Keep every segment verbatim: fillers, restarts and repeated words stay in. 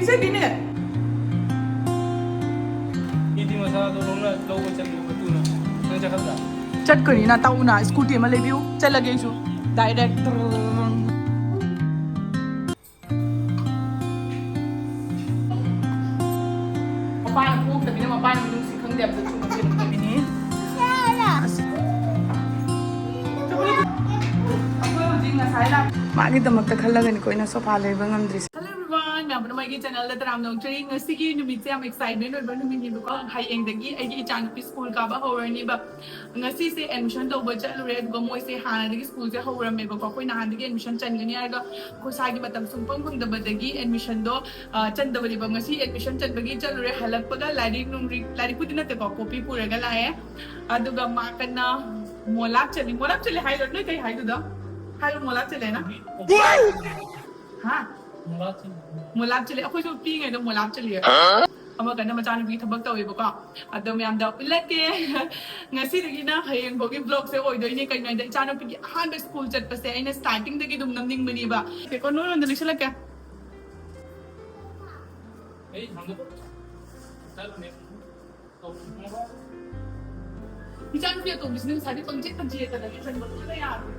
ꯄꯤꯖꯕꯤꯅꯦ꯫ ꯏꯗꯤ ꯃꯁꯥꯗꯣ ꯂꯧꯅ ꯂꯧꯕ ꯆꯠꯂꯤꯕ ꯃꯇꯨꯅ ꯅꯪ ꯆꯠꯈ꯭ꯔꯕ꯭ꯔꯥ? ꯆꯠꯀꯅꯤꯅ ꯇꯧꯅ ꯁ꯭ꯀꯨꯇꯤ ꯑꯃ ꯂꯩꯕꯤꯌꯨ꯫ ꯆꯠꯂꯒꯦ ꯑꯩꯁꯨ꯫ ꯗꯥꯏꯔꯦꯛ꯫ ꯃꯄꯥꯅ ꯄꯣꯛꯇꯕꯅꯤꯅ ꯃꯄꯥꯅ ꯃꯤꯅꯨꯡꯁꯤ ꯈꯪꯗꯦ ꯍꯥꯏꯕꯗꯣ ꯆꯨꯝꯃꯛꯀꯅꯤ꯫ ꯑꯩꯈꯣꯏ ꯍꯧꯖꯤꯛ ꯉꯁꯥꯏꯅ ꯃꯥꯒꯤꯗꯃꯛꯇ ꯈꯜꯂꯒꯅꯤꯀꯣ ꯑꯩꯅ ꯁꯣꯐꯥ ꯂꯩꯕ ꯉꯝꯗ꯭ꯔꯤꯁꯦ꯫ Hello everyone, ꯃꯌꯥꯝ ꯄꯨꯝꯅꯃꯛꯀꯤ ꯆꯦꯅꯦꯜꯗ ꯇꯔꯥꯝꯅ ꯑꯣꯛꯆꯔꯤ꯫ ꯉꯁꯤꯒꯤ ꯅꯨꯃꯤꯠꯁꯦ ꯌꯥꯝ ꯑꯦꯛꯁꯥꯏꯠꯃꯦꯟ ꯑꯣꯏꯕ ꯅꯨꯃꯤꯠꯅꯦꯕꯀꯣ꯫ ꯍꯌꯦꯡꯗꯒꯤ ꯑꯩꯒꯤ ꯏꯆꯥꯅꯨꯄꯤ ꯁ꯭ꯀꯨꯜ ꯀꯥꯕ ꯍꯧꯔꯅꯤꯕ꯫ ꯉꯁꯤꯁꯦ ꯑꯦꯗꯃꯤꯁꯟ ꯇꯧꯕ ꯆꯠꯂꯨꯔꯦ, ꯑꯗꯨꯒ ꯃꯣꯏꯁꯦ ꯍꯥꯟꯅꯗꯒꯤ ꯁ꯭ꯀꯨꯜꯁꯦ ꯍꯧꯔꯝꯃꯦꯕꯀꯣ꯫ ꯑꯩꯈꯣꯏ ꯅꯍꯥꯟꯗꯒꯤ ꯑꯦꯗꯃꯤꯁꯟ ꯆꯟꯒꯅꯤ ꯍꯥꯏꯔꯒ ꯑꯩꯈꯣꯏ ꯁ꯭ꯋꯥꯏꯒꯤ ꯃꯇꯝ ꯁꯨꯡꯐꯪ ꯐꯪꯗꯕꯗꯒꯤ ꯑꯦꯗꯃꯤꯁꯟꯗꯣ, ꯑ, ꯆꯟꯗꯕꯅꯦꯕ꯫ ꯉꯁꯤ ꯑꯦꯗꯃꯤꯁꯟ ꯆꯟꯕꯒꯤ ꯆꯠꯂꯨꯔꯦ꯫ ꯍꯜꯂꯛꯄꯒ ꯂꯥꯏꯔꯤꯛ ꯅꯨꯡꯔꯤꯛ, ꯂꯥꯏꯔꯤꯛꯄꯨꯗꯤ ꯅꯠꯇꯦꯀꯣ, ꯀꯣꯄꯤ ꯄꯨꯔꯒ ꯂꯥꯛꯑꯦ꯫ ꯑꯗꯨꯒ ꯃꯥ ꯀꯟꯅ ꯃꯣꯂꯥꯞ ꯆꯠꯂꯤ꯫ ꯃꯣꯂꯥꯞ ꯆꯠꯂꯤ ꯍꯥꯏꯔꯣ? ꯅꯣꯏ ꯀꯩ ꯍꯥꯏꯗꯨꯗꯣ? ꯍꯥꯏꯔꯣ, ꯃꯣꯂꯥꯞ ꯆꯠꯂꯦꯅ꯫ ꯍꯥ? ꯃꯣꯂꯥꯞ ꯆꯠꯂꯤ꯫ ꯃꯣꯂꯥꯞ ꯆꯠꯂꯤ꯫ ꯑꯩꯈꯣꯏꯁꯨ ꯄꯤꯛꯏꯉꯩꯗ ꯃꯣꯂꯥꯞ ꯆꯠꯂꯤ꯫ ꯑꯃ ꯀꯟꯅ ꯃꯆꯥꯅꯨꯄꯤ ꯊꯕꯛ ꯇꯧꯋꯦꯕꯀꯣ꯫ ꯑꯗꯣ ꯃꯌꯥꯝꯗ ꯎꯠꯂꯛꯀꯦ꯫ ꯉꯁꯤꯗꯒꯤꯅ ꯍꯌꯦꯡ ꯐꯥꯎꯒꯤ ꯕ꯭ꯂꯣꯒꯁꯦ ꯑꯣꯏꯗꯣꯏꯅꯦ꯫ ꯀꯩꯅꯣ ꯍꯥꯏꯗ ꯏꯆꯥꯅꯨꯄꯤꯒꯤ ꯑꯍꯥꯟꯕ ꯁ꯭ꯀꯨꯜ ꯆꯠꯄꯁꯦ ꯑꯩꯅ ꯁ꯭ꯇꯥꯔꯇꯤꯡꯗꯒꯤ ꯑꯗꯨꯝ ꯅꯝꯅꯤꯡꯕꯅꯦꯕ꯫ ꯀꯣ ꯅꯣꯏꯔꯣꯝꯗ ꯂꯤꯛꯁꯜꯂꯛꯀꯦ꯫ ꯑꯩ ꯍꯪꯒꯦ꯫ ꯆꯠꯂꯨꯅꯦ꯫ ꯏꯆꯥꯅꯨꯄꯤ ꯑꯇꯣꯝꯕꯤꯁꯤꯅ ꯉꯁꯥꯏꯗꯤ ꯄꯪꯆꯦꯠꯇ ꯆꯦꯠꯇꯅ ꯂꯤꯠꯁꯟꯕꯗꯨꯗ ꯌꯥꯗ꯭ꯔꯦ꯫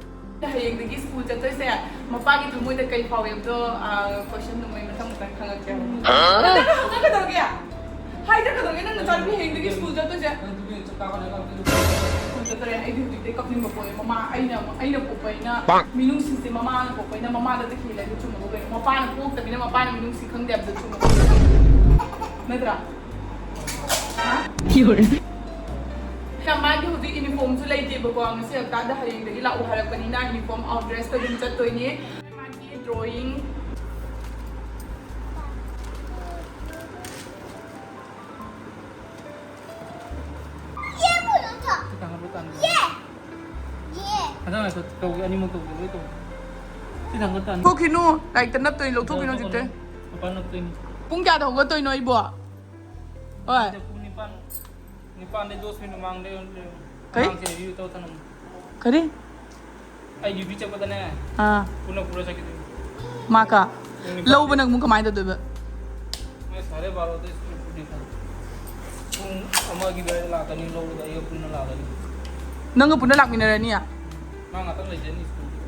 ꯍꯌꯦꯡꯗꯒꯤ ꯁ꯭ꯀꯨꯜ ꯆꯠꯇꯣꯏꯁꯦ ꯃꯄꯥꯒꯤ ꯊꯃꯣꯏꯗ ꯀꯩ ꯐꯥꯎꯏ ꯍꯥꯏꯕꯗꯣ, ꯑ, ꯀꯣꯏꯁꯟꯗꯣ ꯃꯣꯏ ꯃꯊꯪ ꯃꯊꯪ ꯈꯪꯉꯛꯀꯦ꯫ ꯅꯪ ꯍꯪꯉꯛꯀꯗꯧꯔꯒꯦ? ꯍꯥꯏꯗ꯭ꯔ ꯀꯩꯗꯧꯔꯒꯦ ꯅꯪ ꯅꯆꯥꯅꯨꯄꯤ ꯍꯌꯦꯡꯗꯒꯤ ꯁ꯭ꯀꯨꯜ ꯆꯠꯇꯣꯏꯁꯦ? ꯁ꯭ꯀꯨꯜ ꯆꯠꯇꯣꯔꯦ꯫ ꯑꯩꯗꯤ ꯍꯧꯖꯤꯛꯇꯩ ꯀꯞꯅꯤꯡꯕ ꯄꯣꯛꯑꯦ꯫ ꯃꯃꯥ, ꯑꯩꯅ, ꯑꯩꯅ ꯄꯣꯛꯄ ꯑꯩꯅ ꯃꯤꯅꯨꯡꯁꯤꯁꯦ ꯃꯃꯥꯅ ꯄꯣꯛꯄꯅꯤꯅ ꯃꯃꯥꯗ ꯇꯛꯈꯤꯕ ꯂꯩꯕ ꯆꯨꯝꯃꯕ ꯀꯩꯅꯣ? ꯃꯄꯥꯅ ꯄꯣꯛꯇꯕꯅꯤꯅ ꯃꯄꯥꯅ ꯃꯤꯅꯨꯡꯁꯤ ꯈꯪꯗꯦ ꯍꯥꯏꯕꯗꯣ ꯆꯨꯝꯃꯕ? ꯅꯠꯇ꯭ꯔꯥ? ꯍꯥ? ꯃꯥꯒꯤ ꯍꯧꯖꯤꯛ ꯌꯨꯅꯤꯐꯣꯔꯝꯁꯨ ꯂꯩꯇꯦꯕꯀꯣ꯫ ꯉꯁꯤ ꯍꯞꯇꯥꯗ ꯍꯌꯦꯡꯗꯒꯤ ꯂꯥꯛꯎ ꯍꯥꯏꯔꯛꯄꯅꯤꯅ ꯌꯨꯅꯤꯐꯣꯔꯝ ꯑꯥꯎꯠ ꯗ꯭ꯔꯦꯁꯇ ꯑꯗꯨꯝ ꯆꯠꯇꯣꯏꯅꯦ꯫ ꯃꯥꯒꯤ ꯗ꯭ꯔꯣꯌꯤꯡ꯫ ꯁꯤ ꯊꯥꯡꯒꯠꯂꯣ, ꯇꯥꯟ꯫ ꯍꯟꯗꯛ ꯉꯥꯏꯈꯣ, ꯇꯧꯒꯦ, ꯑꯅꯤꯃꯛ ꯇꯧꯒꯦ, ꯂꯣꯏ ꯇꯧꯒꯦ꯫ ꯁꯤ ꯊꯥꯡꯒꯠ ꯇꯥꯟ꯫ ꯂꯧꯊꯣꯛꯈꯤꯅꯨ, ꯂꯥꯏꯔꯤꯛꯇ ꯅꯞꯇꯣꯏꯅꯤ, ꯂꯧꯊꯣꯛꯈꯤꯅꯨ ꯍꯧꯖꯤꯛꯇꯩ꯫ ꯃꯄꯥꯟ ꯅꯞꯇꯣꯏꯅꯤ꯫ ꯄꯨꯡ ꯀꯌꯥꯗ ꯍꯧꯒꯠꯇꯣꯏꯅꯣ ꯑꯩꯕꯣ? ꯍꯣꯏ꯫ ꯄꯨꯡ ꯅꯤꯄꯥꯟ, ꯅꯤꯄꯥꯟꯗꯩ ꯗꯣꯁ ꯃꯤꯅꯤꯠ ꯃꯃꯥꯡꯗ ꯀꯔꯤ? ꯑꯉꯥꯡꯁꯦ ꯔꯦꯗꯤ ꯇꯧꯔ ꯊꯅꯝꯃꯨ꯫ ꯀꯔꯤ? ꯑꯩ ꯗ꯭ꯌꯨꯇꯤ ꯆꯠꯄꯗꯅꯦ, ꯑꯥ꯫ ꯄꯨꯟꯅ ꯄꯨꯔ ꯆꯠꯈꯤꯗꯣꯏꯅꯤ꯫ ꯃꯥ ꯀ-, ꯄꯨꯡ ꯅꯤꯄꯥꯟ꯫ ꯂꯧꯕ ꯅꯪ ꯑꯃꯨꯛ ꯀꯃꯥꯏꯅ ꯇꯧꯗꯣꯏꯕ? ꯄꯨꯡ ꯑꯃꯒꯤ ꯑꯗꯨꯋꯥꯏꯗ ꯂꯥꯛꯀꯅꯤ, ꯂꯧꯔꯒ ꯑꯩꯒ ꯄꯨꯟꯅ ꯂꯥꯛꯀꯅꯤ꯫ ꯅꯪꯒ ꯄꯨꯟꯅ ꯂꯥꯛꯃꯤꯟꯅꯔꯅꯤ? ꯃꯥ ꯉꯥꯛꯇꯪ ꯂꯩꯖꯅꯤ ꯁ꯭ꯀꯨꯜꯗ꯫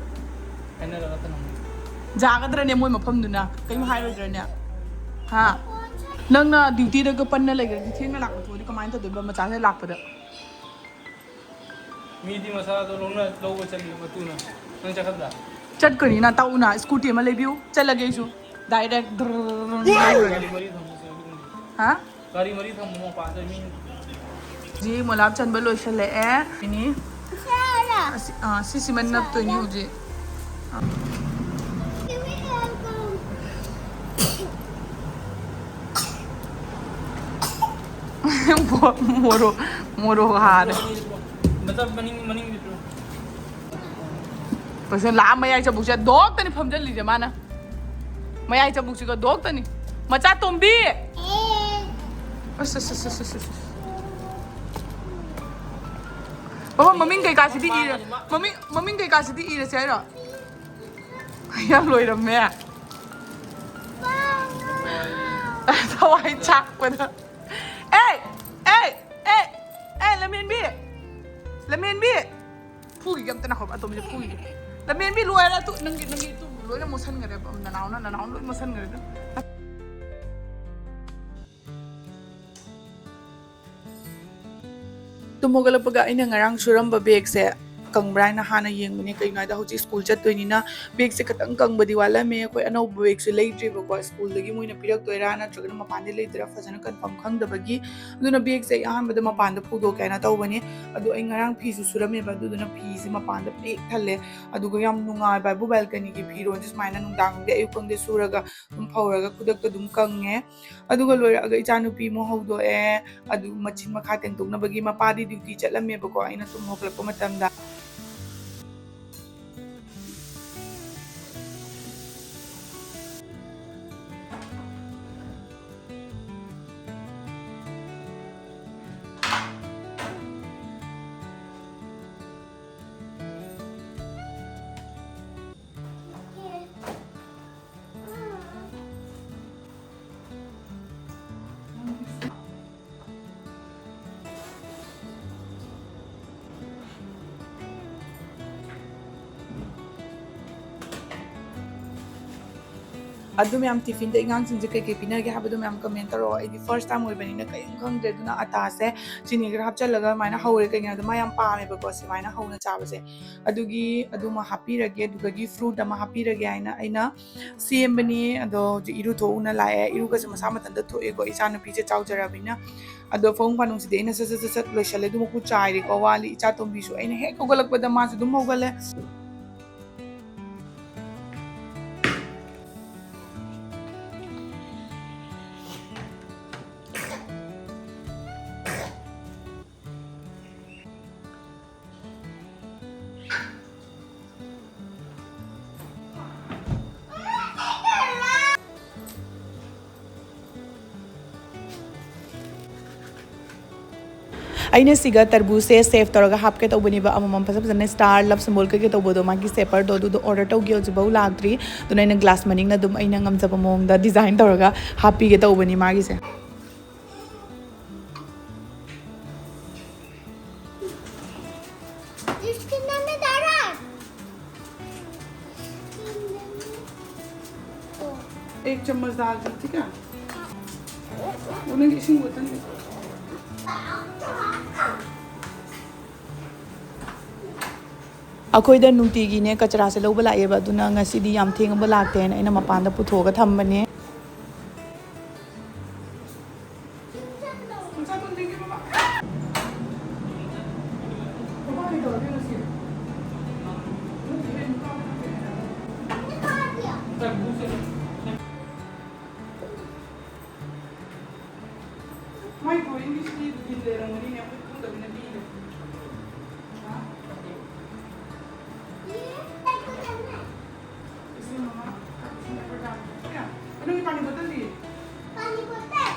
ꯍꯥꯏꯅꯔꯒ ꯊꯅꯝꯃꯦ꯫ ꯌꯥꯒꯗ꯭ꯔꯅꯦ ꯃꯣꯏ ꯃꯐꯝꯗꯨꯅ? ꯀꯩꯝ ꯍꯥꯏꯔꯣꯏꯗ꯭ꯔꯅꯦ? ꯍꯥ? ꯅꯪꯅ ꯗ꯭ꯌꯨꯇꯤꯗꯒ ꯄꯟꯅ ꯂꯩꯈ꯭ꯔꯗꯤ ꯊꯦꯡꯅ ꯂꯥꯛꯄ ꯊꯣꯛꯑꯗꯤ ꯀꯃꯥꯏꯅ ꯇꯧꯗꯣꯏꯕ ꯃꯆꯥꯁꯦ ꯂꯥꯛꯄꯗ? ꯃꯤꯗꯤ ꯃꯆꯥꯗꯣ ꯂꯧꯅ, ꯂꯧꯕ ꯆꯠꯂꯤ ꯃꯇꯨꯅ꯫ ꯅꯪ ꯆꯠꯀꯗ꯭ꯔꯥ? ꯆꯠꯀꯅꯤꯅ ꯇꯧꯅ ꯁ꯭ꯀꯨꯇꯤ ꯑꯃ ꯂꯩꯕꯤꯌꯨ, ꯆꯠꯂꯒꯦ ꯑꯩꯁꯨ꯫ ꯗꯥꯏꯔꯦꯛ ꯗ꯭ꯔꯔꯔꯔ ꯂꯧꯔꯒꯦ꯫ ꯒꯥꯔꯤ ꯃꯔꯤ ꯊꯝꯃꯨꯁꯦ ꯑꯗꯨꯒꯨꯝꯕ꯫ ꯍꯥ? ꯒꯥꯔꯤ ꯃꯔꯤ ꯊꯝꯃꯨ ꯃꯄꯥꯟꯗ ꯃꯤ꯫ ꯍꯧꯖꯤꯛ ꯃꯣꯂꯥꯞ ꯆꯟꯕ ꯂꯣꯏꯁꯤꯜꯂꯛꯑꯦ꯫ ꯏꯅꯤ꯫ ꯑꯁꯤ, ꯑꯥ, ꯁꯤꯁꯤꯃ ꯅꯞꯇꯣꯏꯅꯤ ꯍꯧꯖꯤꯛ꯫ ꯃꯣꯔꯣꯛ, ꯃꯣꯔꯣꯛ ꯍꯥꯔꯦ꯫ ꯃꯆꯥ ꯃꯅꯤꯡ, ꯃꯅꯤꯡꯒꯤꯗꯨ꯫ ꯄꯩꯁꯥ ꯂꯥꯛꯑ ꯃꯌꯥꯏ ꯆꯕꯨꯛꯁꯦ ꯗꯣꯛꯇꯅꯤ ꯐꯝꯖꯜꯂꯤꯁꯦ ꯃꯥꯅ꯫ ꯃꯌꯥꯏ ꯆꯕꯨꯛꯁꯤꯒ ꯗꯣꯛꯇꯅꯤ꯫ ꯃꯆꯥ ꯇꯣꯝꯕꯤ! ꯑꯁ, ꯑꯁ, ꯑꯁ, ꯑꯁ, ꯑꯁ, ꯑꯁ꯫ ꯕꯕꯥ, ꯃꯃꯤꯡ ꯀꯩꯀꯥꯁꯤꯗꯤ ꯏꯔ-, ꯃꯃꯤꯡ, ꯃꯃꯤꯡ ꯀꯩꯀꯥꯁꯤꯗꯤ ꯏꯔꯁꯦ ꯍꯥꯏꯔꯣ? ꯌꯥꯝ ꯂꯣꯏꯔꯝꯃꯦ꯫ ꯊꯋꯥꯏ ꯆꯥꯛꯄꯗ꯫ ꯑꯦ! ꯑꯦ! ꯑꯦ! ꯑꯦ! ꯂꯝꯍꯦꯟꯕꯤ! ꯂꯝꯍꯦꯟꯕꯤ! ꯐꯨꯈꯤꯒꯦ ꯑꯝꯇ ꯅꯈꯣ ꯑꯇꯣꯝꯕꯤꯁꯦ ꯐꯨꯈꯤꯒꯦ꯫ ꯂꯝꯍꯦꯟꯕꯤ ꯂꯣꯏꯔꯦ ꯇꯨ ꯅꯪꯒꯤ, ꯅꯪꯒꯤ ꯇꯨ ꯂꯣꯏꯅ ꯃꯣꯠꯁꯟꯈ꯭ꯔꯦ ꯅꯅꯥꯎꯅ, ꯅꯅꯥꯎꯅ ꯂꯣꯏ ꯃꯣꯠꯁꯟꯈ꯭ꯔꯦ ꯇꯨ꯫ ꯇꯨꯝ ꯍꯧꯒꯠꯂꯛꯄꯒ ꯑꯩꯅ ꯉꯔꯥꯡ ꯁꯨꯔꯝꯕ ꯕꯦꯒꯁꯦ ꯀꯪꯕ꯭ꯔꯥ ꯍꯥꯏꯅ ꯍꯥꯟꯅ ꯌꯦꯡꯕꯅꯦ꯫ ꯀꯩꯒꯤꯅꯣ ꯍꯥꯏꯗ ꯍꯧꯖꯤꯛ ꯁ꯭ꯀꯨꯜ ꯆꯠꯇꯣꯏꯅꯤꯅ ꯕꯦꯒꯁꯦ ꯈꯤꯇꯪ ꯀꯪꯕꯗꯤ ꯋꯥꯠꯂꯝꯃꯦ꯫ ꯑꯩꯈꯣꯏ ꯑꯅꯧꯕ ꯕꯦꯒꯁꯨ ꯂꯩꯗ꯭ꯔꯤꯕꯀꯣ, ꯁ꯭ꯀꯨꯜꯗꯒꯤ ꯃꯣꯏꯅ ꯄꯤꯔꯛꯇꯣꯏꯔꯥ ꯅꯠꯇ꯭ꯔꯒꯅ ꯃꯄꯥꯟꯗꯩ ꯂꯩꯗꯣꯏꯔꯥ ꯐꯖꯅ ꯀꯟꯐꯥꯔꯝ ꯈꯪꯗꯕꯒꯤ꯫ ꯑꯗꯨꯅ ꯕꯦꯒꯁꯦ ꯑꯩ ꯑꯍꯥꯟꯕꯗ ꯃꯄꯥꯟꯗ ꯐꯧꯗꯣꯛꯀꯦ ꯍꯥꯏꯅ ꯇꯧꯕꯅꯦ꯫ ꯑꯗꯣ ꯑꯩ ꯉꯔꯥꯡ ꯐꯤꯁꯨ ꯁꯨꯔꯝꯃꯦꯕ, ꯑꯗꯨꯗꯨꯅ ꯐꯤꯁꯦ ꯃꯄꯥꯟꯗ ꯄꯤꯛ ꯊꯜꯂꯦ꯫ ꯑꯗꯨꯒ ꯌꯥꯝ ꯅꯨꯡꯉꯥꯏꯕ ꯍꯥꯏꯕꯨ ꯕꯦꯜꯀꯅꯤꯒꯤ ꯐꯤꯔꯣꯜꯁꯦ ꯁꯨꯃꯥꯏꯅ ꯅꯨꯡꯗꯥꯡ ꯈꯪꯗꯦ ꯑꯌꯨꯛ ꯈꯪꯗꯦ ꯁꯨꯔꯒ ꯑꯗꯨꯝ ꯐꯧꯔꯒ ꯈꯨꯗꯛꯇ ꯑꯗꯨꯝ ꯀꯪꯉꯦ꯫ ꯑꯗꯨꯒ ꯂꯣꯏꯔꯛꯑꯒ ꯏꯆꯥꯅꯨꯄꯤ ꯑꯃꯨꯛ ꯍꯧꯗꯣꯛꯑꯦ꯫ ꯑꯗꯨ ꯃꯆꯤꯟ ꯃꯈꯥ ꯇꯦꯡꯊꯣꯛꯅꯕꯒꯤ ꯃꯄꯥꯗꯤ ꯗ꯭ꯌꯨꯇꯤ ꯆꯠꯂꯝꯃꯦꯕꯀꯣ ꯑꯩꯅ ꯇꯨꯝ ꯍꯧꯒꯠꯂꯛꯄ ꯃꯇꯝꯗ꯫ ꯑꯗꯨ ꯃꯌꯥꯝ ꯇꯤꯐꯤꯟꯗ ꯑꯉꯥꯡꯁꯤꯡꯁꯦ ꯀꯩꯀꯩ ꯄꯤꯅꯒꯦ ꯍꯥꯏꯕꯗꯣ ꯃꯌꯥꯝ ꯀꯃꯦꯟ ꯇꯧꯔꯛꯑꯣ꯫ ꯑꯩꯗꯤ ꯐꯥꯔꯁ ꯇꯥꯏꯝ ꯑꯣꯏꯕꯅꯤꯅ ꯀꯔꯤꯝ ꯈꯪꯗ꯭ꯔꯦ꯫ ꯑꯗꯨꯅ ꯑꯇꯥꯁꯦ ꯆꯤꯅꯤ ꯈꯔ ꯍꯥꯞꯆꯤꯜꯂꯒ ꯑꯗꯨꯃꯥꯏꯅ ꯍꯧꯔꯦ꯫ ꯀꯩꯒꯤꯅꯣꯗ ꯃꯥ ꯌꯥꯝ ꯄꯥꯝꯃꯦꯕꯀꯣ ꯁꯨꯃꯥꯏꯅ ꯍꯧꯅ ꯆꯥꯕꯁꯦ꯫ ꯑꯗꯨꯒꯤ ꯑꯗꯨꯃ ꯍꯥꯞꯄꯤꯔꯒꯦ, ꯑꯗꯨꯗꯒꯤ ꯐ꯭ꯔꯨꯠ ꯑꯃ ꯍꯥꯞꯄꯤꯔꯒꯦ ꯍꯥꯏꯅ ꯑꯩꯅ ꯁꯦꯝꯕꯅꯤ꯫ ꯑꯗꯣ ꯍꯧꯖꯤꯛ ꯏꯔꯨꯊꯣꯛꯎꯅ ꯂꯥꯛꯑꯦ꯫ ꯏꯔꯨꯒꯁꯦ ꯃꯁꯥ ꯃꯊꯟꯇ ꯊꯣꯛꯑꯦꯀꯣ, ꯏꯆꯥꯅꯨꯄꯤꯁꯦ ꯆꯥꯎꯖꯔꯕꯅꯤꯅ꯫ ꯑꯗꯣ ꯐꯃꯨꯡ ꯐꯥꯅꯨꯡꯁꯤꯗꯤ ꯑꯩꯅ ꯁꯠ ꯁꯠ ꯁꯠ ꯁꯠ ꯂꯣꯏꯁꯜꯂꯦ꯫ ꯑꯗꯨ ꯃꯀꯨ ꯆꯥꯏꯔꯦꯀꯣ꯫ ꯋꯥꯠꯂꯤ ꯏꯆꯥ ꯇꯣꯝꯕꯤꯁꯨ꯫ ꯑꯩꯅ ꯍꯦꯛ ꯍꯧꯒꯠꯂꯛꯄꯗ ꯃꯥꯁꯨ ꯑꯗꯨꯝ ꯍꯧꯒꯠꯂꯦ꯫ ꯑꯩꯅ ꯁꯤꯒ ꯇꯔꯕꯨꯖꯁꯦ ꯁꯦꯞ ꯇꯧꯔꯒ ꯍꯥꯞꯀꯦ ꯇꯧꯕꯅꯦꯕ꯫ ꯑꯃꯃꯝ ꯐꯖ ꯐꯖꯅ ꯁ꯭ꯇꯥꯔ, ꯂꯞ ꯁꯤꯝꯕꯣꯜ ꯀꯩꯀꯩ ꯇꯧꯕꯗꯣ, ꯃꯥꯒꯤ ꯁꯦꯞꯄꯔꯗꯣ, ꯑꯗꯨꯗꯣ ꯑꯣꯔꯗꯔ ꯇꯧꯒꯦ, ꯍꯧꯖꯤꯛꯐꯥꯎ ꯂꯥꯛꯇ꯭ꯔꯤ꯫ ꯑꯗꯨꯅ ꯑꯩꯅ ꯒ꯭ꯂꯥꯁ ꯃꯅꯤꯡꯅ ꯑꯗꯨꯝ ꯑꯩꯅ ꯉꯝꯖꯕ ꯃꯑꯣꯡꯗ ꯗꯤꯖꯥꯏꯟ ꯇꯧꯔꯒ ꯍꯥꯞꯄꯤꯒꯦ ꯇꯧꯕꯅꯤ ꯃꯥꯒꯤꯁꯦ꯫ एक चम्मच डाल दी, ठीक है? वो नहीं, इसी बोतल में। ꯑꯩꯈꯣꯏꯗ ꯅꯨꯡꯇꯤꯒꯤꯅꯦ ꯀꯆꯔꯥꯁꯦ ꯂꯧꯕ ꯂꯥꯛꯑꯦꯕ꯫ ꯑꯗꯨꯅ ꯉꯁꯤꯗꯤ ꯌꯥꯝ ꯊꯦꯡꯕ ꯂꯥꯛꯇꯦꯅ ꯑꯩꯅ ꯃꯄꯥꯟꯗ ꯄꯨꯊꯣꯛꯑꯒ ꯊꯝꯕꯅꯦ꯫ ꯃꯥꯏ ꯗ꯭ꯔꯣꯌꯤꯡꯒꯤꯁꯤꯗꯤ ꯕꯤꯜ ꯂꯩꯔꯝꯒꯅꯤꯅꯦ, ꯑꯩꯈꯣꯏ ꯈꯪꯗꯕꯅꯤꯅ ꯄꯤꯗꯕ꯫ ꯍꯥ? ꯏꯁꯤꯡ ꯑꯃ, ꯏꯁꯤꯡ ꯑꯃ ꯌꯥꯝ-, ꯀꯌꯥ? ꯅꯪꯒꯤ ꯄꯥꯅꯤ ꯕꯣꯇꯜꯗꯤ? ꯄꯥꯅꯤ ꯕꯣꯇꯜ?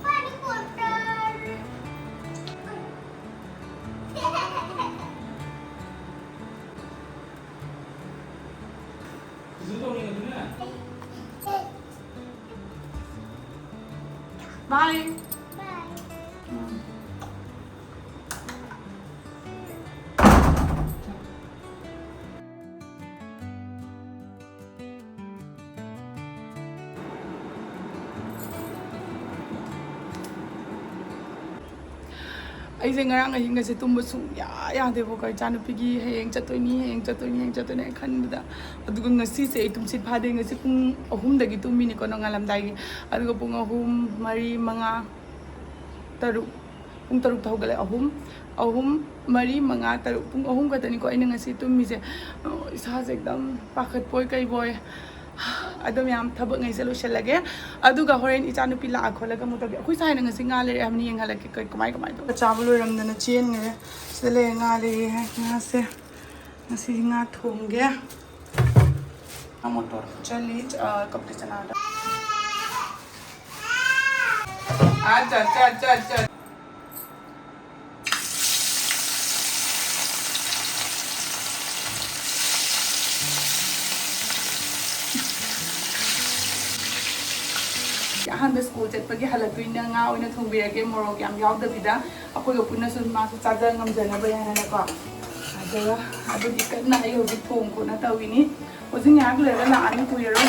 ꯄꯥꯅꯤ ꯕꯣꯇꯜ꯫ ꯕꯥꯏ꯫ ꯎꯝ꯫ ꯑꯩꯁꯦ ꯉꯔꯥꯡ ꯑꯍꯤꯡꯒꯁꯦ ꯇꯨꯝꯕ ꯁꯨꯡꯌꯥ ꯌꯥꯗꯦꯕꯀꯣ, ꯏꯆꯥꯅꯨꯄꯤꯒꯤ ꯍꯌꯦꯡ ꯆꯠꯇꯣꯏꯅꯤ, ꯍꯌꯦꯡ ꯆꯠꯇꯣꯏꯅꯤ, ꯍꯌꯦꯡ ꯆꯠꯇꯣꯏꯅꯤ ꯍꯥꯏꯅ ꯈꯟꯕꯗ꯫ ꯑꯗꯨꯒ ꯉꯁꯤꯁꯦ ꯑꯩ ꯇꯨꯝꯁꯤꯠ ꯐꯥꯗꯦ꯫ ꯉꯁꯤ ꯄꯨꯡ ꯑꯍꯨꯝꯗꯒꯤ ꯇꯨꯝꯃꯤꯅꯤꯀꯣ, ꯅꯣꯡꯉꯥꯜꯂꯝꯗꯥꯏꯒꯤ꯫ ꯑꯗꯨꯒ ꯄꯨꯡ ꯑꯍꯨꯝ, ꯃꯔꯤ, ꯃꯉꯥ, ꯇꯔꯨꯛ, ꯄꯨꯡ ꯇꯔꯨꯛꯇ ꯍꯧꯒꯠꯂꯦ꯫ ꯑꯍꯨꯝ, ꯑꯍꯨꯝ, ꯃꯔꯤ, ꯃꯉꯥ, ꯇꯔꯨꯛ, ꯄꯨꯡ ꯑꯍꯨꯝ ꯈꯛꯇꯅꯤꯀꯣ ꯑꯩꯅ ꯉꯁꯤ ꯇꯨꯝꯃꯤꯁꯦ꯫ ꯑꯣ, ꯏꯁꯥꯁꯦ ꯑꯦꯛꯗꯝ ꯄꯥꯈꯠꯄꯣꯏ ꯀꯩꯕꯣꯏ꯫ ꯑꯗꯣ ꯃꯌꯥꯝ, ꯊꯕꯛꯉꯩꯁꯦ ꯂꯣꯏꯁꯤꯜꯂꯒꯦ꯫ ꯑꯗꯨꯒ ꯍꯣꯔꯦꯟ ꯏꯆꯥꯅꯨꯄꯤ ꯂꯥꯛꯑ ꯈꯣꯠꯂꯒ ꯑꯃꯨꯛ ꯇꯧꯒꯦ꯫ ꯑꯩꯈꯣꯏ ꯁꯥꯏꯅ ꯉꯁꯤ ꯉꯥ ꯂꯩꯔꯛꯑꯦ ꯍꯥꯏꯕꯅꯤ, ꯌꯦꯡꯍꯜꯂꯛꯀꯦ ꯀꯩ-, ꯀꯃꯥꯏ ꯀꯃꯥꯏ ꯇꯧ꯫ ꯆꯥꯕ ꯂꯣꯏꯔꯝꯗꯅ ꯆꯦꯟꯈ꯭ꯔꯦ꯫ ꯁꯤꯗ ꯂꯩꯔꯦ, ꯉꯥ ꯂꯩꯔꯦ ꯍꯥꯏ꯫ ꯉꯥꯁꯦ ꯉꯁꯤ ꯉꯥ ꯊꯣꯡꯒꯦ꯫ ꯆꯠꯂꯤ, ꯑ, ꯀꯞꯇꯤ ꯆꯅꯥꯗ꯫ ꯑꯠꯆꯥ, ꯑꯠꯆꯥ, ꯑꯠꯆꯥ, ꯑꯠꯆꯥ꯫ ꯑꯍꯥꯟꯕ ꯁ꯭ꯀꯨꯜ ꯆꯠꯄꯒꯤ ꯍꯜꯂꯛꯇꯣꯏꯅ ꯉꯥ ꯑꯣꯏꯅ ꯊꯣꯡꯕꯤꯔꯒꯦ, ꯃꯣꯔꯣꯛ ꯌꯥꯝ ꯌꯥꯎꯗꯕꯤꯗ꯫ ꯑꯩꯈꯣꯏꯒ ꯄꯨꯟꯅ ꯁꯨꯝ ꯃꯥꯁꯨ ꯆꯥꯖ ꯉꯝꯖꯅꯕ ꯍꯥꯏꯅꯀꯣ꯫ ꯑꯗꯨꯒ ꯑꯗꯨꯒꯤ ꯀꯟꯅ ꯑꯩ ꯍꯧꯖꯤꯛ ꯊꯣꯡ ꯈꯣꯠꯅ ꯇꯧꯔꯤꯅꯤ꯫ ꯍꯧꯖꯤꯛ ꯉꯥꯏꯍꯥꯛ ꯂꯩꯔꯒ ꯂꯥꯛꯑꯅꯤ, ꯀꯨꯏꯔꯔꯣꯏ꯫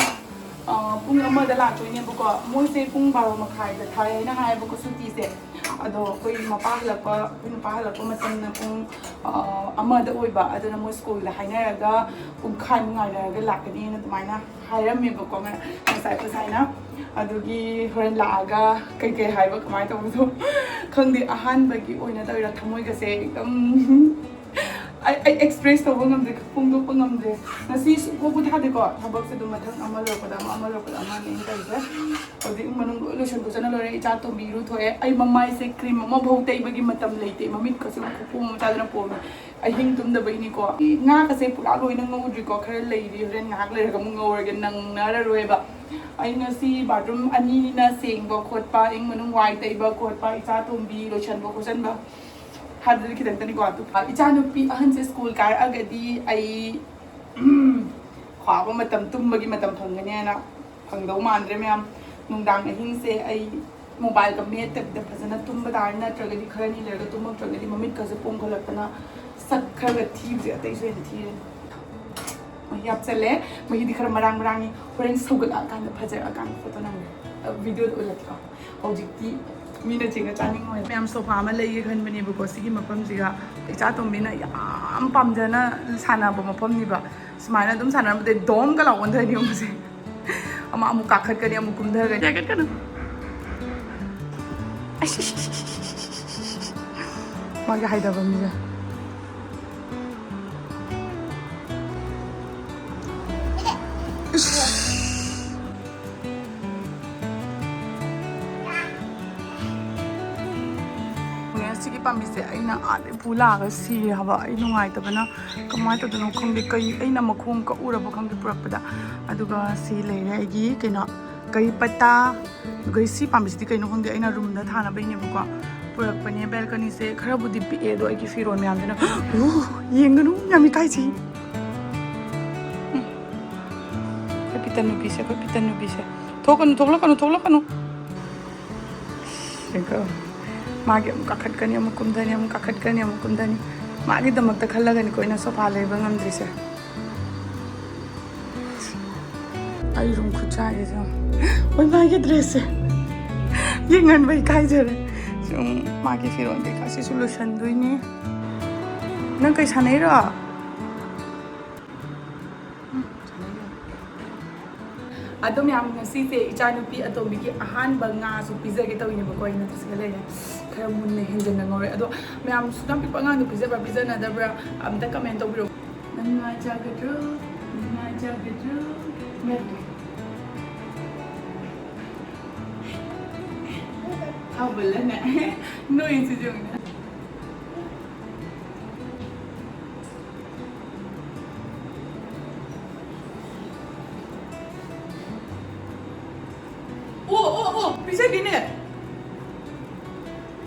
ꯑ, ꯄꯨꯡ ꯑꯃꯗ ꯂꯥꯛꯇꯣꯏꯅꯦꯕꯀꯣ꯫ ꯃꯣꯏꯁꯦ ꯄꯨꯡ ꯕꯥꯔꯣ ꯃꯈꯥꯏꯗ ꯊꯥꯏ ꯍꯥꯏꯅ ꯍꯥꯏꯌꯦꯕꯀꯣ ꯁꯨꯇꯤꯁꯦ꯫ ꯑꯗꯣ ꯑꯩꯈꯣꯏ ꯃꯄꯥ ꯍꯜꯂꯛꯄ, ꯑꯩꯈꯣꯏ ꯅꯨꯄꯥ ꯍꯜꯂꯛꯄ ꯃꯇꯝꯅ ꯄꯨꯡ, ꯑ, ꯑꯃꯗ ꯑꯣꯏꯕ꯫ ꯑꯗꯨꯅ ꯃꯣꯏ ꯁ꯭ꯀꯨꯜꯗ ꯍꯥꯏꯅꯔꯒ ꯄꯨꯡꯈꯥꯏꯃꯨꯛ ꯉꯥꯏꯅꯔꯒ ꯂꯥꯛꯀꯅꯤꯅ ꯑꯗꯨꯃꯥꯏꯅ ꯍꯥꯏꯔꯝꯃꯦꯕꯀꯣ ꯉ-, ꯉꯁꯥꯏ ꯑꯩꯈꯣꯏ ꯁꯥꯏꯅ꯫ ꯑꯗꯨꯒꯤ ꯍꯣꯔꯦꯟ ꯂꯥꯛꯑꯒ ꯀꯩꯀꯩ ꯍꯥꯏꯕ, ꯀꯃꯥꯏꯅ ꯇꯧꯕꯗꯣ ꯈꯪꯗꯦ꯫ ꯑꯍꯥꯟꯕꯒꯤ ꯑꯣꯏꯅ ꯇꯧꯔꯤꯔꯥ, ꯊꯃꯣꯏꯒꯁꯦ ꯑꯗꯨꯝ ꯑꯩ, ꯑꯩ ꯑꯦꯛꯁꯄ꯭ꯔꯦꯁ ꯇꯧꯕ ꯉꯝꯗꯦ, ꯐꯣꯡꯗꯣꯛꯄ ꯉꯝꯗꯦ꯫ ꯉꯁꯤ ꯁꯨꯡꯄꯣ ꯄꯣꯊꯥꯗꯦꯀꯣ, ꯊꯕꯛꯁꯦ ꯑꯗꯨꯝ ꯃꯊꯪ ꯑꯃ ꯂꯣꯏꯔꯛꯄꯗ ꯑꯃ, ꯑꯃ ꯂꯣꯏꯔꯛꯄꯗ ꯑꯃꯅꯦ ꯑꯩꯅ ꯇꯧꯔꯤꯁꯦ꯫ ꯍꯧꯖꯤꯛ ꯏꯃꯨꯡ ꯃꯅꯨꯡ ꯂꯣꯏ ꯂꯣꯏꯁꯟ ꯈꯣꯠꯆꯟꯅ ꯂꯣꯏꯔꯦ, ꯏꯆꯥ ꯇꯣꯝꯕꯤ ꯏꯔꯨ ꯊꯣꯛꯑꯦ꯫ ꯑꯩ ꯃꯃꯥꯏꯁꯦ ꯀ꯭ꯔꯤꯝ ꯑꯃꯐꯥꯎ ꯇꯩꯕꯒꯤ ꯃꯇꯝ ꯂꯩꯇꯦ, ꯃꯃꯤꯠꯀꯁꯨ ꯈꯨꯄꯣꯝ ꯑꯃ ꯆꯥꯗꯅ ꯄꯣꯝꯃꯦ꯫ ꯑꯍꯤꯡ ꯇꯨꯝꯗꯕꯩꯅꯤꯀꯣ꯫ ꯉꯥꯒꯁꯦ ꯄꯨꯔꯥ ꯂꯣꯏꯅ ꯉꯧꯗ꯭ꯔꯤꯀꯣ, ꯈꯔ ꯂꯩꯔꯤ, ꯍꯣꯔꯦꯟ ꯉꯥꯏꯍꯥꯛ ꯂꯩꯔꯒ ꯑꯃꯨꯛ ꯉꯧꯔꯒꯦ, ꯅꯪꯅꯔꯔꯣꯏꯕ꯫ ꯑꯩ ꯉꯁꯤ ꯕꯥꯠꯔꯨꯝ ꯑꯅꯤꯅꯤꯅ ꯁꯦꯡꯕ ꯈꯣꯠꯄ, ꯏꯃꯨꯡ ꯃꯅꯨꯡ ꯋꯥꯏ ꯇꯩꯕ ꯈꯣꯠꯄ, ꯏꯆꯥ ꯇꯣꯝꯕꯤ ꯂꯣꯏꯁꯟꯕ ꯈꯣꯠꯆꯟꯕ꯫ ꯍꯥꯏꯕꯗꯨꯗꯤ ꯈꯤꯇꯪꯇꯅꯤꯀꯣ꯫ ꯑꯗꯨ ꯏꯆꯥꯅꯨꯄꯤ ꯑꯍꯟꯁꯦ ꯁ꯭ꯀꯨꯜ ꯀꯥꯔꯛꯑꯒꯗꯤ ꯑꯩ, ꯎꯝ, ꯈ꯭ꯋꯥꯕ ꯃꯇꯝ, ꯇꯨꯝꯕꯒꯤ ꯃꯇꯝ ꯐꯪꯒꯅꯤ ꯍꯥꯏꯅ ꯐꯪꯗꯧ ꯃꯥꯟꯗ꯭ꯔꯦ ꯃꯌꯥꯝ꯫ ꯅꯨꯡꯗꯥꯡ ꯑꯍꯤꯡꯁꯦ ꯑꯩ ꯃꯣꯕꯥꯏꯜꯒ ꯃꯦꯠꯇꯕꯤꯗ ꯐꯖꯅ ꯇꯨꯝꯕ ꯇꯥꯔꯦ, ꯅꯠꯇ꯭ꯔꯒꯗꯤ ꯈꯔꯅꯤ ꯂꯩꯔꯒ ꯇꯨꯝꯃꯛꯇ꯭ꯔꯒꯗꯤ ꯃꯃꯤꯠꯀꯁꯦ ꯄꯣꯝꯈꯠꯂꯛꯇꯅ ꯁꯛ ꯈꯔꯒ ꯊꯤꯕꯁꯦ ꯑꯇꯩꯁꯨ ꯍꯦꯟꯅ ꯊꯤꯔꯅꯤ꯫ ꯃꯍꯤ ꯍꯥꯞꯆꯜꯂꯦ꯫ ꯃꯍꯤꯗꯤ ꯈꯔ ꯃꯔꯥꯡ ꯃꯔꯥꯡꯅꯤ, ꯍꯣꯔꯦꯟ ꯁꯧꯒꯠꯂꯛꯑꯀꯥꯟꯗ, ꯐꯖꯔꯛꯑꯀꯥꯟꯗ ꯐꯣꯇꯣ ꯅꯝꯒꯦ, ꯚꯤꯗꯤꯑꯣꯗ ꯎꯠꯂꯛꯀꯦꯀꯣ꯫ ꯍꯧꯖꯤꯛꯇꯤ ꯃꯤꯅ ꯆꯤꯡꯉ ꯆꯥꯅꯤꯡꯉꯣꯏ꯫ ꯃꯌꯥꯝ ꯁꯣꯐꯥ ꯑꯃ ꯂꯩꯒꯦ ꯈꯟꯕꯅꯦꯕꯀꯣ, ꯁꯤꯒꯤ ꯃꯐꯝꯁꯤꯒ꯫ ꯏꯆꯥ ꯇꯣꯝꯕꯤꯅ ꯌꯥꯝ ꯄꯥꯝꯖꯅ ꯁꯥꯟꯅꯕ ꯃꯐꯝꯅꯤꯕ꯫ ꯁꯨꯃꯥꯏꯅ ꯑꯗꯨꯝ ꯁꯥꯟꯅꯔꯝꯕꯗꯩ ꯗꯣꯝꯒ ꯂꯥꯎ ꯑꯣꯟꯊꯅꯤ ꯌꯦꯡꯉꯨꯁꯦ꯫ ꯑꯃ ꯑꯃꯨꯛ ꯀꯥꯈꯠꯀꯅꯤ, ꯑꯃꯨꯛ ꯀꯨꯝꯊꯒꯅꯤ꯫ ꯀꯥꯈꯠꯀꯅꯨ꯫ ꯃꯥꯒꯤ ꯍꯥꯏꯗꯕ ꯃꯤꯁꯦ꯫ ꯁꯤꯒꯤ ꯄꯥꯝꯕꯤꯁꯦ ꯑꯩꯅ ꯑꯥꯗꯩ ꯄꯨ ꯂꯥꯛꯑꯒ ꯁꯤꯔꯦ ꯍꯥꯏꯕ꯫ ꯑꯩ ꯅꯨꯡꯉꯥꯏꯇꯕꯅ ꯀꯃꯥꯏꯅ ꯇꯧꯗꯣꯏꯅꯣ ꯈꯪꯗꯦ꯫ ꯀꯩ, ꯑꯩꯅ ꯃꯈꯣꯡ ꯀꯛꯎꯔꯕ ꯈꯪꯗꯦ ꯄꯨꯔꯛꯄꯗ꯫ ꯑꯗꯨꯒ ꯁꯤ ꯂꯩꯔꯦ ꯑꯩꯒꯤ ꯀꯩꯅꯣ, ꯀꯔꯤ ꯄꯇꯥ꯫ ꯑꯗꯨꯒ ꯁꯤ ꯄꯥꯝꯕꯤꯁꯤꯗꯤ ꯀꯩꯅꯣ ꯈꯪꯗꯦ, ꯑꯩꯅ ꯔꯨꯝꯗ ꯊꯥꯅꯕꯩꯅꯦꯕꯀꯣ ꯄꯨꯔꯛꯄꯅꯦ꯫ ꯕꯦꯜꯀꯅꯤꯁꯦ ꯈꯔꯕꯨꯗꯤ ꯄꯤꯛꯑꯦ, ꯑꯗꯣ ꯑꯩꯒꯤ ꯐꯤꯔꯣꯜ ꯃꯌꯥꯝꯁꯤꯅ ꯎ, ꯌꯦꯡꯒꯅꯨ, ꯌꯥꯝ ꯏꯀꯥꯏꯖꯩ꯫ ꯎꯝ꯫ ꯑꯩꯈꯣꯏ ꯄꯤꯇꯟ ꯅꯨꯄꯤꯁꯦ, ꯑꯩꯈꯣꯏ ꯄꯤꯇꯟ ꯅꯨꯄꯤꯁꯦ꯫ ꯊꯣꯛꯀꯅꯨ, ꯊꯣꯛꯂꯛꯀꯅꯨ, ꯊꯣꯛꯂꯛꯀꯅꯨ꯫ ꯌꯦꯡꯉꯣ꯫ ꯃꯥꯒꯤ ꯑꯃꯨꯛ ꯀꯥꯈꯠꯀꯅꯤ, ꯑꯃꯨꯛ ꯀꯨꯝꯊꯅꯤ, ꯑꯃꯨꯛ ꯀꯥꯈꯠꯀꯅꯤ, ꯑꯃꯨꯛ ꯀꯨꯝꯊꯅꯤ꯫ ꯃꯥꯒꯤꯗꯃꯛꯇ ꯈꯜꯂꯒꯅꯤꯀꯣ ꯑꯩꯅ ꯁꯣꯐꯥ ꯂꯩꯕ ꯉꯝꯗ꯭ꯔꯤꯁꯦ꯫ ꯑꯩ ꯔꯨꯝ ꯈꯨꯠꯁꯥꯁꯤꯁꯨ꯫ ꯍꯣꯏ, ꯃꯥꯒꯤ ꯗ꯭ꯔꯦꯁꯁꯦ ꯌꯦꯡꯍꯟꯕ ꯏꯀꯥꯏꯖꯔꯦ꯫ ꯁꯨꯝ ꯃꯥꯒꯤ ꯐꯤꯔꯣꯜ ꯀꯩꯀꯥꯁꯤꯁꯨ ꯂꯣꯏꯁꯟꯗꯣꯏꯅꯦ꯫ ꯅꯪ ꯀꯩ ꯁꯥꯟꯅꯩꯔꯣ? ꯎꯝ, ꯁꯥꯟꯅꯩꯔꯣ? ꯑꯗꯣ ꯃꯌꯥꯝ, ꯉꯁꯤꯁꯦ ꯏꯆꯥꯅꯨꯄꯤ ꯑꯇꯣꯝꯕꯤꯒꯤ ꯑꯍꯥꯟꯕ ꯉꯥꯁꯨ ꯄꯤꯖꯒꯦ ꯇꯧꯔꯤꯅꯦꯕꯀꯣ꯫ ꯑꯩꯅ ꯁꯤꯗ ꯂꯩꯔꯦ, ꯈꯔ ꯃꯨꯟꯅ ꯍꯦꯟꯖꯟꯅ ꯉꯧꯔꯦ꯫ ꯑꯗꯣ ꯃꯌꯥꯝ, ꯁꯨꯛ ꯌꯥꯝ ꯄꯤꯛꯄ ꯑꯉꯥꯡꯗꯣ ꯄꯤꯖꯕ꯭ꯔꯥ ꯄꯤꯖꯅꯗꯕ꯭ꯔꯥ ꯑꯝꯇ ꯀꯃꯦꯟ ꯇꯧꯕꯤꯔꯛꯑꯣ꯫ ꯅꯪ ꯉꯥ ꯆꯥꯒꯗ꯭ꯔꯣ? ꯅꯪ ꯉꯥ ꯆꯥꯒꯗ꯭ꯔꯣ? ꯃꯦꯠꯀꯦ꯫ ꯍꯥꯎꯕꯜꯂꯅꯦ꯫ ꯅꯣꯏꯁꯤꯁꯨ ꯌꯦꯡꯉꯨꯅꯦ꯫ ꯑꯣ, ꯑꯣ, ꯑꯣ, ꯄꯤꯖꯒꯦꯅꯦ꯫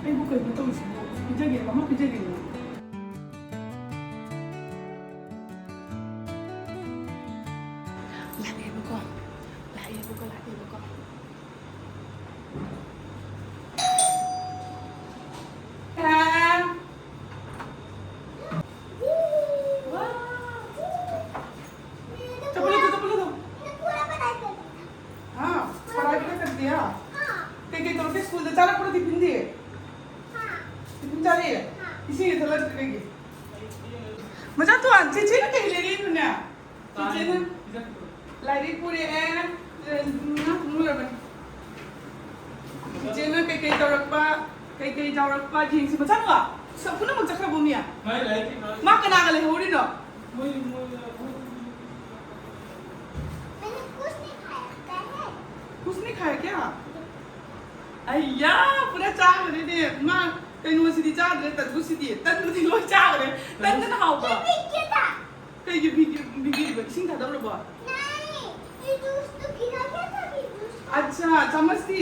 ꯑꯩꯕꯨ ꯀꯩꯅꯣ ꯇꯧꯔꯤꯁꯤꯕꯣ? ꯄꯤꯖꯒꯦ, ꯃꯃꯥ ꯄꯤꯖꯒꯦꯅꯦ꯫ ꯂꯥꯛꯑꯦꯕꯀꯣ, ꯂꯥꯛꯑꯦꯕꯀꯣ, ꯂꯥꯛꯑꯦꯕꯀꯣ꯫ चप्पल दो, चप्पल दो। हाँ, पढ़ाई पूरा कर दिया? ते ꯀꯩ ꯇꯧꯔꯛꯀꯦ? ꯁ꯭ꯀꯨꯜꯗ ꯆꯥꯔꯛꯄ꯭ꯔꯣ ꯇꯤꯐꯤꯟꯗꯤ? ꯇꯤꯐꯤꯟ ꯆꯥꯔꯛꯑꯦ? ꯏꯁꯤꯡ ꯏꯊꯛꯂꯛꯇ꯭ꯔꯦ ꯀꯩꯒꯤ? ꯃꯆꯥ ꯊꯣꯟ, ꯆꯦꯆꯦꯅ ꯀꯩ ꯂꯩꯔꯛꯏꯅꯣꯅꯦ? ꯆꯦꯆꯦꯅ ꯂꯥꯏꯔꯤꯛ ꯄꯨꯔꯛꯑꯦ꯫ ꯉꯥ ꯊꯣꯡ ꯂꯣꯏꯔꯕꯅꯤ꯫ ꯆꯦꯆꯦꯅ ꯀꯩꯀꯩ ꯇꯧꯔꯛꯄ, ꯀꯩꯀꯩ ꯇꯧꯔꯛꯄ ꯌꯦꯡꯁꯤ꯫ ꯃꯆꯥꯅꯨꯄꯥ, ꯁ-, ꯄꯨꯝꯅꯃꯛ ꯆꯠꯈ꯭ꯔꯕꯣ ꯃꯤ? ꯃꯥ ꯀꯅꯥꯒ ꯂꯩꯍꯧꯔꯤꯅꯣ? मैंने कुछ नहीं खाया, क्या है? कुछ नहीं खाया क्या? ꯑꯩꯌꯥ, ꯄꯨꯔꯥ ꯆꯥꯈ꯭ꯔꯦꯅꯦ꯫ ꯃꯥ ꯀꯩꯅꯣꯁꯤꯗꯤ ꯆꯥꯗ꯭ꯔꯦ, ꯇꯟꯕꯨꯁꯤꯗꯤ꯫ ꯇꯟꯕꯨꯗꯤ ꯂꯣꯏ ꯆꯥꯈ꯭ꯔꯦ꯫ ꯇꯟꯗꯅ ꯍꯥꯎꯕ꯭ꯔꯣ? ꯀꯩꯒꯤ ꯕꯤꯒꯤ-, ꯕꯤꯒꯤꯔꯤꯕ? ꯏꯁꯤꯡ ꯊꯥꯗꯧꯔꯕꯣ? नहीं, ये जूस तो गिरा क्या था, ये जूस? अच्छा, चम्मच थी?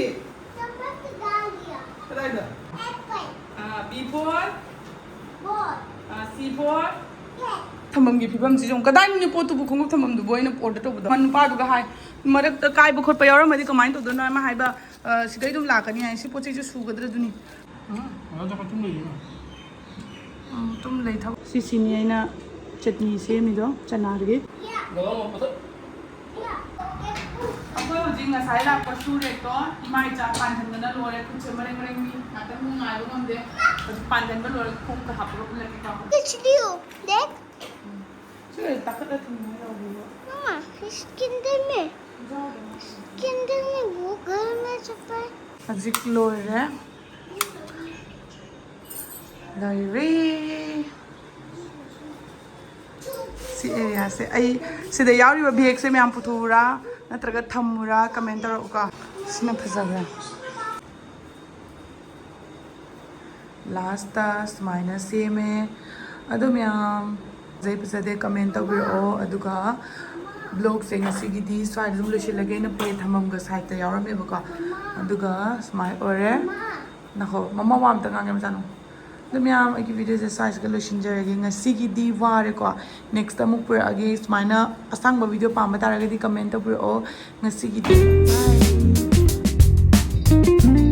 चम्मच तो डाल दिया। ꯀꯗꯥꯏꯗ? एप्पल। ꯑꯥ, B for? Ball। ꯑꯥ, C for? Cat꯫ ꯊꯝꯐꯝꯒꯤ ꯐꯤꯕꯝꯁꯤꯁꯨ ꯑꯃꯨꯛ ꯀꯗꯥꯏꯅꯣꯅꯦ ꯄꯣꯠꯇꯨꯕꯨ, ꯈꯣꯡꯎꯞ ꯊꯝꯐꯝꯗꯨꯕꯨ ꯑꯩꯅ order ꯇꯧꯕꯗ? ꯃꯥ ꯅꯨꯄꯥꯗꯨꯒ ꯍꯥꯏ, ꯃꯔꯛꯇ ꯀꯥꯏꯕ ꯈꯣꯠꯄ ꯌꯥꯎꯔꯝꯃꯗꯤ ꯀꯃꯥꯏꯅ ꯇꯧꯗꯣꯏꯅꯣ? ꯃꯥ ꯍꯥꯏꯕ, ꯑ, ꯁꯤꯗꯩ ꯑꯗꯨꯝ ꯂꯥꯛꯀꯅꯤ ꯍꯥꯏ꯫ ꯁꯤ ꯄꯣꯠ ꯆꯩꯁꯨ ꯁꯨꯒꯗ꯭ꯔꯥ ꯑꯗꯨꯅꯤ꯫ ꯎꯝ, ꯑꯗꯨꯝ ꯂꯩ ꯊꯕꯛ꯫ ꯎꯝ, ꯑꯗꯨꯝ ꯂꯩ ꯊꯕꯛ꯫ ꯁꯤꯁꯤꯅꯤ ꯑꯩꯅ ꯆꯠꯅꯤ ꯁꯦꯝꯃꯤꯗꯣ, ꯆꯅꯥꯒꯤ꯫ ꯑꯩꯈꯣꯏ ꯍꯧꯖꯤꯛ ꯉꯁꯥꯏ ꯂꯥꯛꯄ ꯁꯨꯔꯦꯀꯣ, ꯏꯃꯥ ꯏꯆꯥ ꯄꯥꯟꯍꯟꯗꯅ ꯂꯣꯏꯔꯦ꯫ ꯈꯨꯠꯁꯦ ꯃꯔꯦꯡ ꯃꯔꯦꯡ ꯃꯤ ꯉꯥꯛꯇꯪ ꯉꯥꯏꯕ ꯉꯝꯗꯦ꯫ ꯍꯧꯖꯤꯛ ꯄꯥꯟꯍꯟꯕ ꯂꯣꯏꯔꯒ ꯈꯣꯡꯗ ꯍꯥꯞꯄꯒ ꯄꯨꯜꯂꯒꯦꯀꯣ꯫ कुछ लियो, देख। ꯁꯤ ꯂꯣꯏ ꯇꯥꯈꯠꯂ ꯊꯝꯃꯣ ꯌꯥꯎꯕꯤꯕ꯫ ꯃꯃꯥ, इसके अंदर में, ꯌꯥꯎꯗꯕ꯫ इसके अंदर में वो घर में छुपा है꯫ ꯍꯧꯖꯤꯛ ꯂꯣꯏꯔꯦ꯫ ꯂꯣꯏꯔꯦ꯫ ꯁꯤ ꯑꯦꯔꯤꯌꯥꯁꯦ ꯑꯩ ꯁꯤꯗ ꯌꯥꯎꯔꯤꯕ ꯕꯦꯒꯁꯦ ꯃꯌꯥꯝ ꯄꯨꯊꯣꯛꯎꯔꯥ ꯅꯠꯇ꯭ꯔꯒ ꯊꯝꯃꯨꯔꯥ? ꯀꯃꯦꯟ ꯇꯧꯔꯛꯎꯀꯣ꯫ ꯁꯤꯅ ꯐꯖꯕ꯭ꯔꯥ? ꯂꯥꯁꯇ ꯁꯨꯃꯥꯏꯅ ꯁꯦꯝꯃꯦ꯫ ꯑꯗꯣ ꯃꯌꯥꯝ ꯐꯖꯩ ꯐꯖꯗꯦ ꯀꯃꯦꯟ ꯇꯧꯕꯤꯔꯛꯑꯣ꯫ ꯑꯗꯨꯒ ꯕ꯭ꯂꯣꯒꯁꯦ ꯉꯁꯤꯒꯤꯗꯤ ꯁ꯭ꯋꯥꯏꯗ ꯑꯗꯨꯝ ꯂꯣꯏꯁꯤꯜꯂꯒꯦ꯫ ꯑꯩꯅ ꯄ꯭ꯂꯦꯠ ꯊꯝꯐꯝꯒ ꯁꯥꯏꯠꯇ ꯌꯥꯎꯔꯝꯃꯦꯕꯀꯣ꯫ ꯑꯗꯨꯒ ꯁꯨꯃꯥꯏꯅ ꯑꯣꯏꯔꯦ꯫ ꯅꯈꯣ ꯃꯃꯥ ꯋꯥ ꯑꯝꯇ ꯉꯥꯡꯒꯦ ꯃꯆꯥꯅꯨ꯫ ꯑꯗꯣ ꯃꯌꯥꯝ ꯑꯩꯒꯤ ꯚꯤꯗꯤꯑꯣꯁꯦ ꯁ꯭ꯋꯥꯏꯁꯤꯒ ꯂꯣꯏꯁꯤꯟꯖꯔꯒꯦ꯫ ꯉꯁꯤꯒꯤꯗꯤ ꯋꯥꯔꯦꯀꯣ꯫ ꯅꯦꯛꯁꯇ ꯑꯃꯨꯛ ꯄꯨꯔꯛꯑꯒꯦ꯫ ꯁꯨꯃꯥꯏꯅ ꯑꯁꯥꯡꯕ ꯚꯤꯗꯤꯑꯣ ꯄꯥꯝꯕ ꯇꯥꯔꯒꯗꯤ ꯀꯃꯦꯟ ꯇꯧꯕꯤꯔꯛꯑꯣ꯫ ꯉꯁꯤꯒꯤꯗꯤ bye꯫